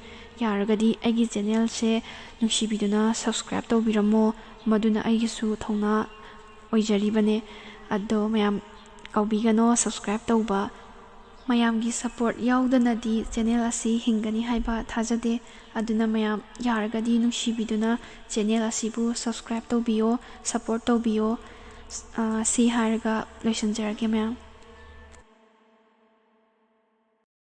ꯌꯥꯔꯒꯗꯤ ꯑꯩꯒꯤ ꯆꯦꯅꯦꯜꯁꯦ ꯅꯨꯡꯁꯤꯕꯤꯗꯨꯅ ꯁꯕꯁꯀ꯭ꯔꯥꯏꯞ ꯇꯧꯕꯤꯔꯝꯃꯣ, ꯃꯗꯨꯅ ꯑꯩꯒꯤꯁꯨ ꯊꯧꯅꯥ ꯑꯣꯏꯖꯔꯤꯕꯅꯦ꯫ ꯑꯗꯣ ꯃꯌꯥꯝ ꯀꯥꯎꯕꯤꯒꯅꯣ ꯁꯕꯁꯀ꯭ꯔꯥꯏꯞ ꯇꯧꯕ꯫ ꯃꯌꯥꯝꯒꯤ ꯁꯄꯣꯔꯠ ꯌꯥꯎꯗꯅꯗꯤ ꯆꯦꯅꯦꯜ ꯑꯁꯤ ꯍꯤꯡꯒꯅꯤ ꯍꯥꯏꯕ ꯊꯥꯖꯗꯦ꯫ ꯑꯗꯨꯅ ꯃꯌꯥꯝ ꯌꯥꯔꯒꯗꯤ ꯅꯨꯡꯁꯤꯕꯤꯗꯨꯅ ꯆꯦꯅꯦꯜ ꯑꯁꯤꯕꯨ ꯁꯕꯁꯀ꯭ꯔꯥꯏꯞ ꯇꯧꯕꯤꯌꯣ, ꯁꯄꯣꯔꯠ ꯇꯧꯕꯤꯌꯣ꯫ ꯑ, ꯁꯤ ꯍꯥꯏꯔꯒ ꯂꯣꯏꯁꯤꯟꯖꯔꯒꯦ ꯃꯌꯥꯝ꯫